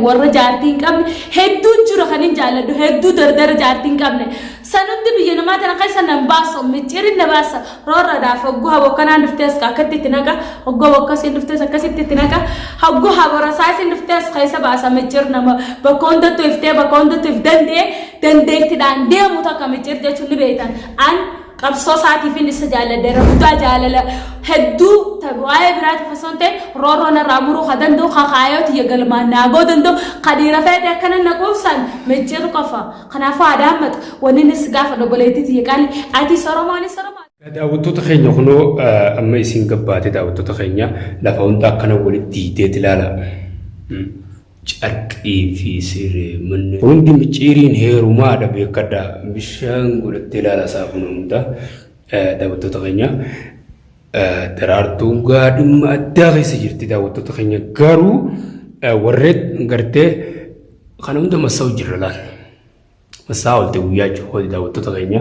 Warra jaartii hin qabne hedduu jira kan hin jaalladhu, hedduu dardara jaartii hin qabne. Sanutti biyya namaa tana keessa nan baasu, micciirin na baasa. Roorradhaaf hogguu habokkanaan dhuftees akkatti itti naqa, hogguu habokkasiin dhuftees akkasitti itti naqa, hogguu haborasaasiin dhuftees keessa baasa. Micciir nama bakka hundattuu iftee, bakka hundattuu if danda'e, dandeettiidhaan deemu takka micciir jechuun ni beektan. An qabsoo isaatiifin isa jaalladha. Irra guddaa jaalala hedduu waa'ee biraatiif osoo hin ta'in, roorroo narraa muruu ka danda'u, ka kaayoo tiyya galmaan naagoo danda'u, ka dhiira feete akkana na quubsan micciir qofa. Kanaafuu haadha hammatu wanni innis gaafa obboleettii tiyya qaali, atis Oromoo anis Oromoo. Daawwattoota keenya, kunoo amma isin gabbaate. Daawwattoota keenya, lafa hunda akkana walitti diideet ilaala. Carqii fi siree manni hundi micciiriin heerumaadha, beekadha. Bishaan godhattee ilaala isaa kun hunda. Daawwattoota keenya, Daraartuun gaa dhimma addaa keessa jirti. Daawwattoota keenya, garuu warreen gartee kana hunda massaa'u jirra laal. Massaa oolte guyyaa jechuudha, daawwattoota keenya.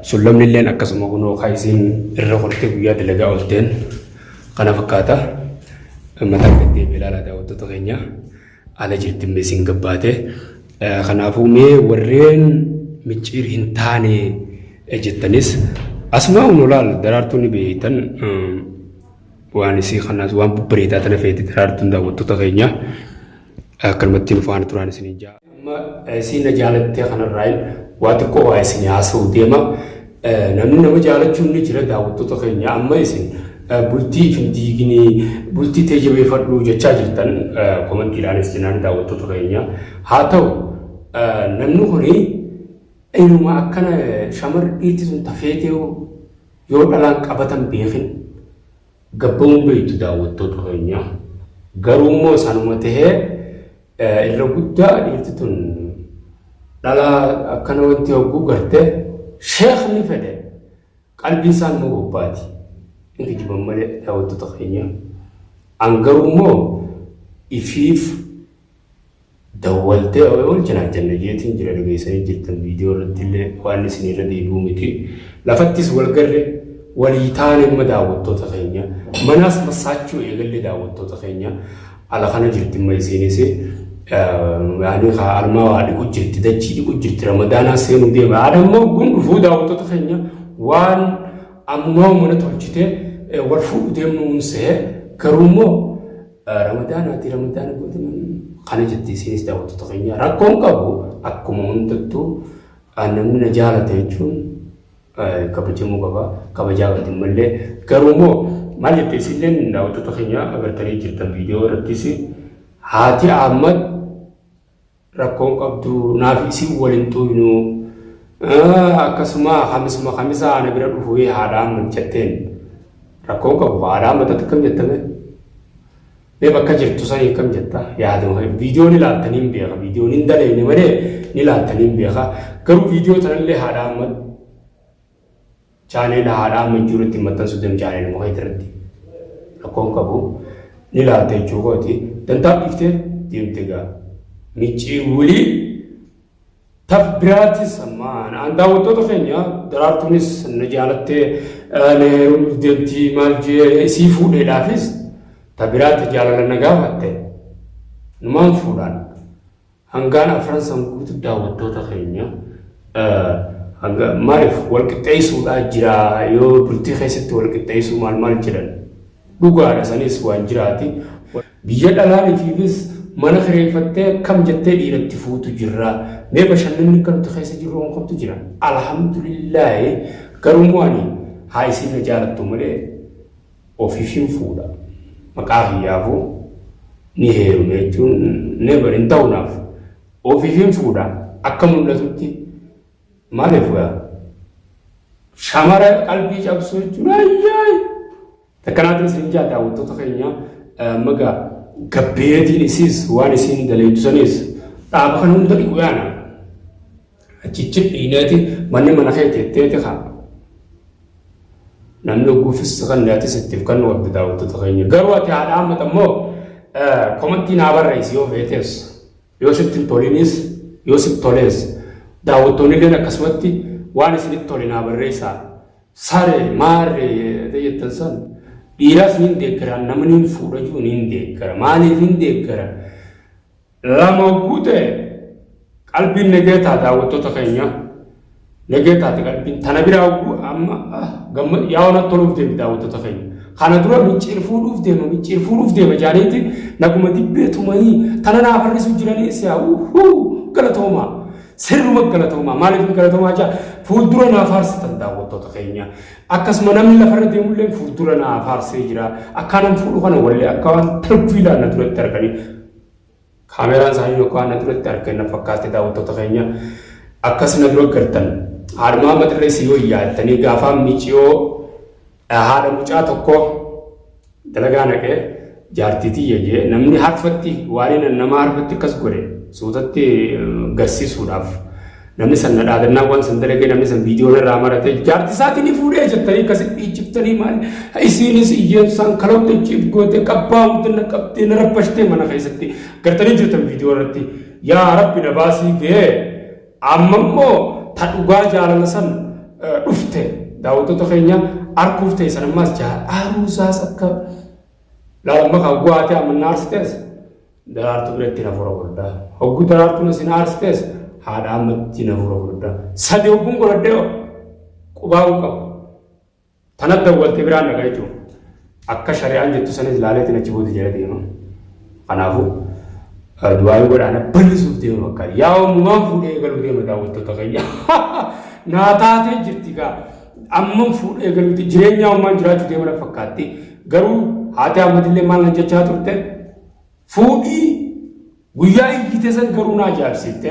Sullamni illeen akkasuma, kunoo kan isiin irra kortee guyyaa dalagaa oolteen kana fakkaata. Mataa gad deebi'ee ilaalaa, daawwattoota keenya. Ala jirti illee isin gabbaate. Kanaafuu mee warreen micciir hin taane jettanis asumaa hunoo laal. Daraartuun ni beektan, waan isii kanaas waan babbareedaa tana feeti Daraartuun. Daawwattoota keenya, akkanumatti nu faana turaan isiniin ja'a. Amma isiin na jaalattee kanarraa waa xiqqoo waa isin haasa'u deema. Namni nama jaalachuun ni jira, daawwattoota keenya. Amma isin bultii if hin diiginii, bultii tee jabeeffadhu jechaa jirtan, komantiidhaanis jennaan, daawwattoota keenya. Haa ta'u, namni kuni inuma akkana shamarri dhiirti sun tafeetee yoo dhalaan qabatan beekin gabba'uun beektu, daawwattoota keenya. Garuu immoo sanuma tahee irra guddaa dhiirti tun dhalaa akkana wanti hogguu garte sheekni fedhe qalbiin isaan immoo bobbaati. Hin kijiban malee, daawwattoota keenya. An garuu immoo ifiif dawwaltee wal janaajjanna jeetiin jira, dhageessanii jirtan viidiyoo irratti illee, waan isin irra deebi'u miti. Lafattis wal garre walii taane. Amma, daawwattoota keenya, manaas massaachuu eegalle. Daawwattoota keenya, ala kana jirti amma isiinis, yaani almaa waa dhiqu jirti, dachii dhiqu jirti, Ramadaanaa seenuu deema. Haadha immoo gun dhufuu, daawwattoota keenya, waan ammumaa mana tolchite wal fuudhu deemnu unsee. Garuu immoo Ramadaanaati, Ramadaana booda kana jetti isiinis. Daawwattoota keenya, rakkoon qabu akkuma hundattuu namni na jaalata jechuun kabajamuu qaba, kabajaa qabdi mallee. Garuu immoo maal jette isilleen, daawwattoota keenya, agartanii jirtan viidiyoo irrattis, haati Ahmad rakkoon qabdu naaf isin waliin xuynu, akkasuma kamisuma kamisa ana bira dhufu haadha Ahmad jetteen. Rakkoon qabu haadha Ahmad akkam jettame? Mee bakka jirtu sanii akkam jetta? Yaaduma viidiyoo ni ilaaltanii hin beeka, viidiyoon hin daleeyne malee ni ilaaltanii hin beeka. Garuu viidiyoo tanallee haadha Ahmad chaaneela haadha Ahmad jirutti maxxansuu deemu, chaaneela muka irratti rakkoon qabu ni ilaalta jechuu kooti. Dantaaf dhiiftee deemte gaa miccii wulii taf biraatis. Amma an, daawwattoota keenya, Daraartuunis na jaalattee na heerumuuf deemtii maal jee isii fuudheedhaafis ta biraatti jaalala na gaafatte numaan fuudhaan hangaan afran san guutu. Daawwattoota keenya, hanga maaliif wal qixxeessuudhaa jira? Yoo bultii keessatti wal qixxeessuu maal maal jedhan, dhugaadha, sanis waan jiraati. Biyya dhalaan ifiifis mana kireeffattee akkam jettee dhiiratti fuutu jirra. Mee bashannanni akka nuti keessa jirru kun kamtu jira? Alhamdulillaahi. Garuu immoo ani haa isin na jaalattu malee ofiifin fuudha. Maqaa kiyyaafuu ni heerume jechuun never hin ta'u naaf. Ofiifin fuudha akka mul'atutti. Maaliif shamara qalbii cabsuu jechuun ayyaay. Akkanaatiin isin jaa, daawwattoota keenya, maga gabbeetiin isiis waan isiin daleetu sanis dhaaba kana hunda dhiqu yaana. Achichi dhiineeti manni mana kee teetteeti haa. Namni ogguufis kan atis ittiif kan qabdi, daawwattoota keenya. Garuu ati haadha Ahmad ammoo komantii naa barreessi yoo feetes, yoo sitti hin tolinis, yoo sitti tolees. Daawwattoonni illeen akkasumatti waan isinitti tole naa barreessaa. Sare maarree jettan san dhiiraas niin deeggara, nama niin fuudha jiru niin deeggara. Maaliif hin deeggara? Lama hogguu ta'e qalbiin negee ta'a daawwattoota keenya. Negee taate qalbiin tana biraa hogguu amma gamma yaa'oo natti toluuf deemi daawwattoota keenya. Kana dura micciir fuudhuuf deema micciir fuudhuuf deema jaaniiti naguma dibbee tumanii tana naa farrisuu jiranii si'a uhuu galatoomaa. Sirruma galatoomaa maaliif hin galatoomaa jaa fuuldura naa faarsitan daawwattoota keenya. Akkasuma namni lafarra deemullee fuuldura naa faarsee jira. Akkaanan fuudhu kana wallee akka waan tarbiilaan na duratti arganii Kaameraan isaanii yookaan na duratti argan na fakkaate daawwattoota keenya akkas na dura gartan. Haadha Muhammad irra isin yoo yaaddanii gaafaa miciyoo haadha mucaa tokko dalagaa naqee jaartii tiyya jee namni harfatti waan inni nama harfatti akkas godhe suutatti garsiisuudhaaf Namni san na dhaadannaa waan san dalagee namni san viidiyoo narraa marate jaarti isaatii ni fuudhee jettanii akkasitti dhiichiftanii maal isiinis iyyeessaan kalootti chiif goote qabbaa hunda na qabdee na rabbashtee mana keessatti gartanii jirtan viidiyoo irratti yaa rabbi na baasii ga'ee amma immoo ta dhugaa jaalala san dhufte daawwattoota keenya arkuuf ta'e san ammaas aruusaas akka laalamma kan gu'aatee amma na aarsitees Daraartuu biratti hafuura fudhadhaa. Hogguu daraartuun isin aarsitees haadha ammatti hafuura fudhadhaa. Sadi hogguun godhadhee qubaa hin qabu. Tana dawwaltee biraan dhaqa jechuudha. Akka shari'aan jettu sanis ilaaleetiin achi booda jala deema. Kanaafuu du'aayii godhaana bal'isuuf deema bakka. Yaa uumamaan fuudhee eegaluu deema daawwattoota kiyya. Naa taatee jirti gaa. Amman fuudhee eegaluuti jireenya ammaan jiraachuu deema na fakkaatti. Garuu haati Ahmadillee maal nan jechaa turte? Fuudhii guyyaa iyyite san garuu na ajaa'ibsiifte.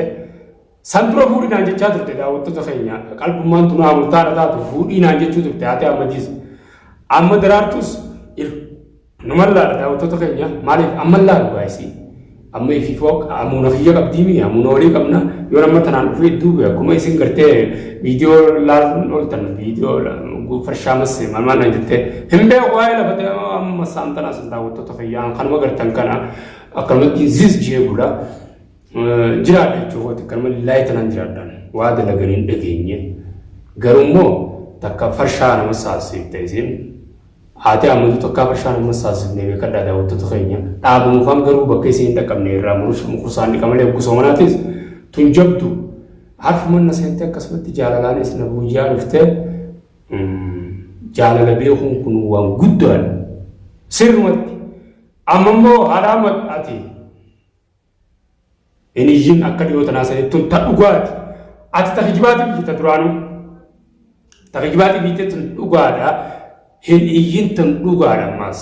San dura fuudhii naan jechaa turte daawwattoota keenya qalbummaan tun amurtaadha taatu fuudhii naan jechuu turte haati Ahmadiis. Amma daraartus numan laala daawwattoota keenya maaliif amma laalu gaayisii. Amma ifiifoo amuuna kiyya qabdiimi amuuna walii qabna yoo nama tanaan dhufee duube akkuma isin gartee viidiyoo laaluun ooltan viidiyoo farshaa massee maal maal naan jettee hin beeku waa'ee lafa ta'e amma saan tanaa sin daawwattoota kiyyaan kanuma gartan kana akkanumatti zis jee bula jiraadha jechuu kooti akkanuma laayii tanaan jiraadhaan waa dalaganii hin dhageenye garuu immoo takka farshaa nama saasiifte isin Haati Ahmadu takkaa farshaa nama saasifne beekadhaa daawwattoota keenya dhaabamu faan garuu bakka isin hin dhaqqabne irraa murus mukursaan dhiqa malee hogguu soomanaatis tun jabdu harfuman na seente akkasumatti jaalalaanis na booji'aa dhuftee jaalala beekuun kun waan guddaadha. Sirrumatti. Amma immoo haadha Ahmad ati hin iyyin akka dhiyoo tanaa sanitti tun ta dhugaati. Ati ta kijibaatiif iyyita duraanuu. Ta kijibaatiif iyyite tun dhugaadha. Hin iyyin tun dhugaadha ammaas.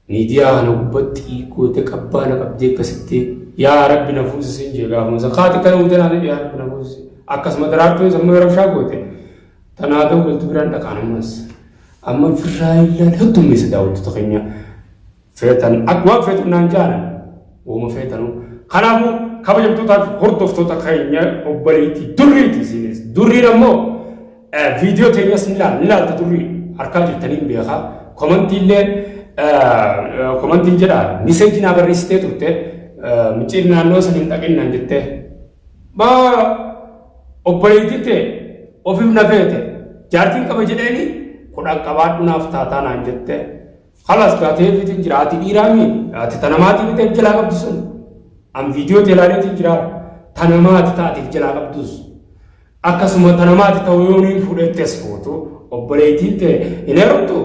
Miidiyaa kana gubbatti goote qabbaana qabdee akkasitti yaa rabbi na fuusisi jee gaafuma isa kaati kana guute naan yaa rabbi na fuusisi akkasuma daraartuun sammuu rabshaa goote tanaa ta'u galtu biraan dhaqaan ammas amma firraa illaan heddummeessa daawwattoota keenya feetan akka waan feetu naan jaalan uuma feetanu kanaafuu kabajamtootaa fi hordoftoota keenya obboleettii durriiti isinis durriin ammoo Viidiyoo teenyas ni ilaala, ni ilaalta durri harkaa jirtaniin beekaa. Komantii illee komantiin jedha miseejii naa barreessitee turte micciir naannoo san hin dhaqin naan jettee. Baa obboleettiin tee ofiif na feete jaartiin qaba jedheeni kudhan qabaadhu naaf taataa naan jette. Kalas gaateefiitiin jira ati dhiiraami ati tanamaatii miti jalaa qabdu sun. An viidiyoo tee ilaaleetiin jira tanamaati taatiif jalaa qabdus. Akkasuma ta namaati ta'u yoo niin fuudhetti as fuutu obboleettiin tee hin heerumtu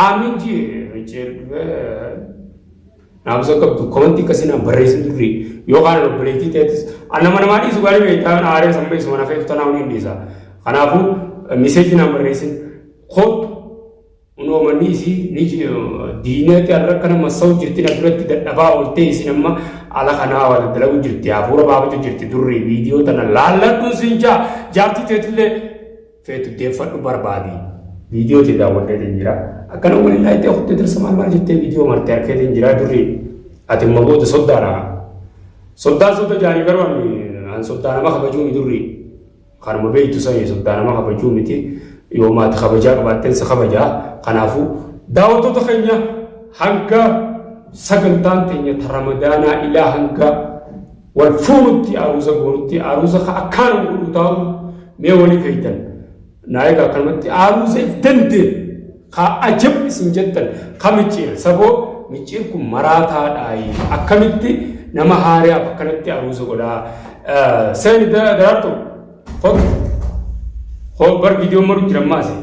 aamin jee micciir naamusa qabdu komantii akkasii naan barreessin durri yookaan obboleettii teetis nama namaa dhiisu gaarii beektaa aaree sammuu isuma nafeetu tanaa hin dhiisa kanaafuu miseejii naan barreessin kootu Kunoo manni isii ni diineetti har'a akkana massa'u jirti na duratti dadhabaa ooltee isin amma ala kanaa waa daddalagu jirti hafuura baafachuu jirti durri viidiyoo tana laalladhuun siin jaa jaartii teetillee feetu deeffadhu barbaadi viidiyoo tee daawwadheetiin jira akkana waliin laayitee kuttee dirsa maal maal jettee viidiyoo martee harkeetiin jira durri ati immoo booda soddaadha soddaan sodda jaanii garuu an soddaa nama kabajuu mi durri Kanuma beektu sani soddaa nama kabajuu miti. Yoo maati kabajaa qabaatteen si kabajaa. Kanaafuu daawwattoota keenya hanga sagantaan teenya ta ramadaanaa ilaa hanga wal fuunutti aruuza goonutti aruuza ka akkaan godhuu taa'u mee walii feeytan. Naa egaa akkanumatti aruuza if dandee ka ajab isin jettan ka micciir saboo micciir kun maraataadhaayi akkamitti nama haariyaaf akkanatti aruuza godhaa seeni daraartu kottu koo bar viidiyoo maru jira maasi.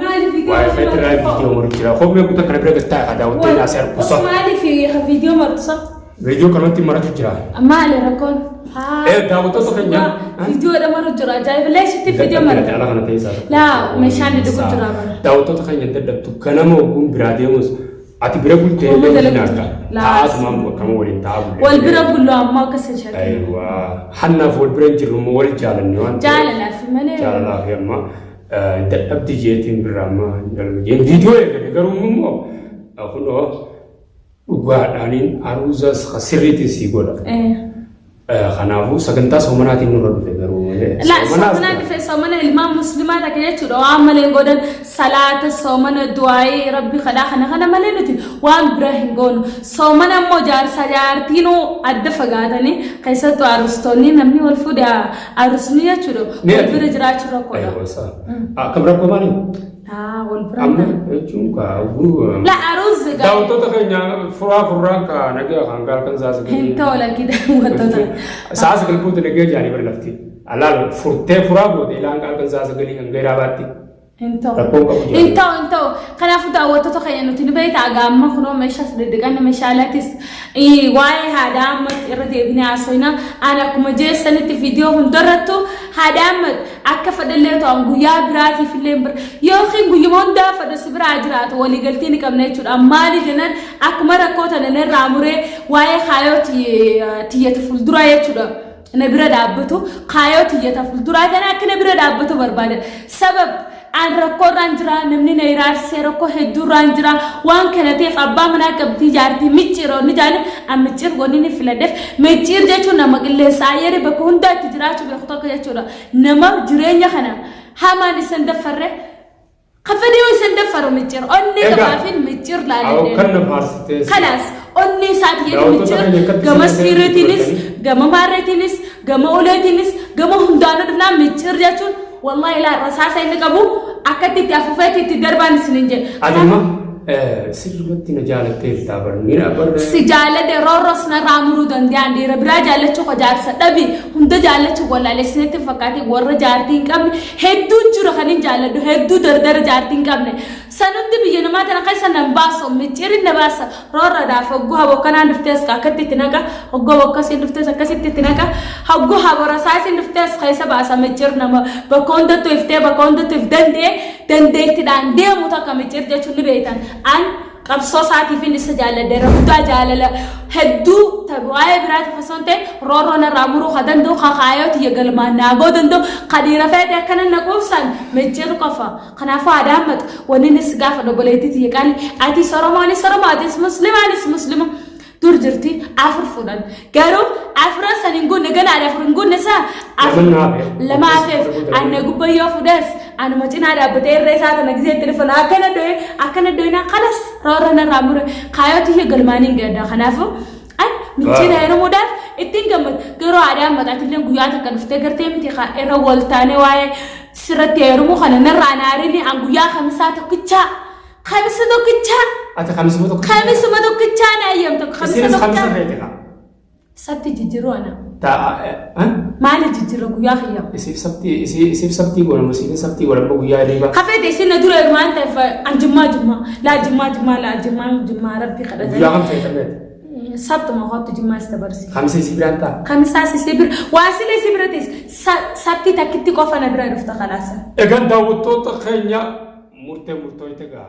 Maaliif viidiyoo Waa'ee feetirraa viidiyoo maru jira. Koo mee kutaa kana bira gattaa haa daawwattoonni asii argu sa. Maaliif viidiyoo martu sa? Viidiyoo kanatti maratu jira. Maali rakkoon? Daawwattoota keenya. Viidiyoodha maru jira. Ajaa'iba leeshitti viidiyoo Dadhabbii maratu. ala kana ta'e isaa. Laa meeshaan dhiqu jira bara. Daawwattoota keenya dadhabtu ganama ogguun biraa deemus ati bira bultee Hooma illee dalagu waliin jira. akka Laa. taa'aasumaan akkama waliin taa'aa bulle. Wal bira bulloo ammoo akkas hin shakkin. Ayiwaa hannaaf wal bira hin jirru immoo wal jaalanne waan ta'eef. Jaalalaaf malee. Jaalalaaf amma dadhabdi jeetiin birraa amma jeen viidiyoo eegale garuu immoo kunoo dhugaadhaaniin aruuzas sirriitiin sii godha. Kanaafuu sagantaa soomanaatiin nurra dhufe garuu malee. La soomana dhufe soomana ilmaan muslimaa takka jechuudha waan malee hin godhan salaata soomana du'aayii rabbi kadhaa kana kana malee nuti waan biraa hin goonu soomana immoo jaarsa jaartiinuu adda fagaatanii keessattuu arustoonni namni wal fuudhe arusni jechuudha wal bira jiraachuu rakkoodha. Akkam rakkoo maali? Laa wal bira Amma jechuun kaa oguu. La aruuzi gaa. Daawwattoota keenya furaa furraan kaa nagaa kan gaar kan saasa Hin ta'u lakkii daawwattoota. Sa'a sagal booda nagaa jaanii bira lafti. Alaal furtee furaa booda ilaan qaal kan sa'a sagalii kan gairaa baatti. Hin ta'u. Rakkoon qabu jira. Hin ta'u hin ta'u. Kanaafuu daawwattoota keenya nuti ni beektaa gaamma kunoo meeshaa diddiqanna meeshaaleetis waa'ee haadha amma irra deebinee haasofna. Ani akkuma jeessanitti viidiyoo hundarrattu haadha amma Akka fedhellee ta'u guyyaa biraatiif illee bira yookiin guyyuma hundaa fedhu si biraa jiraatu waliigaltee ni qabna jechuudha. Maali jennaan akkuma rakkoo tana narraa muree waa'ee kaayoo tiyyata fuulduraa jechuudha. Na bira dhaabbatu kaayoo tiyyata fuulduraa tana akka na bira dhaabbatu barbaada. Sabab an rakkoo irraan jira namni na iraarsee rakkoo hedduu irraan jira waan kana ta'eef abbaa manaa qabdii jaartii micciiroo ni jaale an micciir wanni ni filadheef micciir jechuun nama qilleensa ayyeri bakka hundaatti jiraachuu beeku tokko jechuudha. Nama jireenya kana hamaan isan daffarre ka fedhii isan daffaru micciir onnee Egaa, qabaafin micciir Awwa laaladheen. kan na faarsitee. Kanaas onnee isaati jedhu Daawwattoota micciir keenya akkatti gama isin siiriitiinis dubbatanii. gama maarreetiinis gama uleetiinis gama hundaanuu dhufnaan micciir jechuun wallahi laa rasaasa inni qabu akkatti itti afuufeetti itti darbaan isiniin jedhe. Ati immoo Sirrumatti na jaalatteerta bar ni bar. Si jaalladhe roorroos narraa muruu danda'an dhiira biraa jaallachuu koo jaarsa dhabi hunda jaallachuu wallaalee isinitti hin fakkaatin warra jaartii hin qabne hedduun jira kan hin jaalladhu hedduu dardara jaartii hin qabne san hundi biyya namaa tana keessa nan baasu micciirin na baasa roorradhaaf hogguu habokkanaan dhuftees akkatti itti naqa hogguu bokkasiin dhuftees akkasitti itti naqa hogguu haborasaasiin dhuftees keessa baasa micciir nama bakka hundattuu iftee bakka hundattuu if danda'e dandeettidhaan deemu takka micciir jechuun ni beektan. An qabsoo isaatiifin isa jaalladha irra guddaa jaalala hedduu ta waa'ee biraatiif osoo hin ta'in roorroo narraa muruu ka danda'u ka kaayoo tiyya galmaan naa ga'uu danda'u ka dhiira feete akkana na quubsan micciir qofa. Kanaafuu aadaa hammatu wanni inni si gaafa obboleettii tiyya qaali atis Oromoo anis Oromoo atis Muslima anis Muslima. Dur jirti afur fuudhan. Garuu afuran san hin guunne ganaadha afur hin guunne isaa Laman na hafe. lama hafeef anna gubbayyoo fuudhes anuma cinaa dhaabbatee irree isaa tana gisee itti dhufan akkana dho'e akkana dho'ina kalas roorra narraa mure kaayoo tiyya galmaan hin gadda kanaafuu an michiina heerumuudhaaf ittiin gammadu garuu aadaan maqaatillee guyyaa takka dhuftee gartee miti irra wal taanee waa'ee sirratti heerumuu kana narraa naarini an guyyaa kamisaa tokkichaa Kamisa tokkichaa. Ati kamisuma tokkicha. Kamisuma tokkichaa na ayyamtu. Kamisa Isinis kamisa tokkichaa. feete kaa. Sabti jijjiiruu ana. Taa Maali jijjiirra guyyaa kiyya? isiif sabtii isii isiif sabtii godhamu isiif sabtii godhamu guyyaa hirriibaa. Kafeete isin na dura waan ta'eef an jimmaa jimmaa laa jimmaa jimmaa laa jimmaa jimmaa rabbi Guyyaa kadhatanii. kam feete feete. Sabtuma kootti jimmaa is dabarsi. Kamisa isii biraan ta'a. Kamisaas isii bira waa sila isii bira teessi sabtii takkitti qofa na bira dhufta kalaasa. Egaan daawwattoota keenya murtee murtooyte gaa.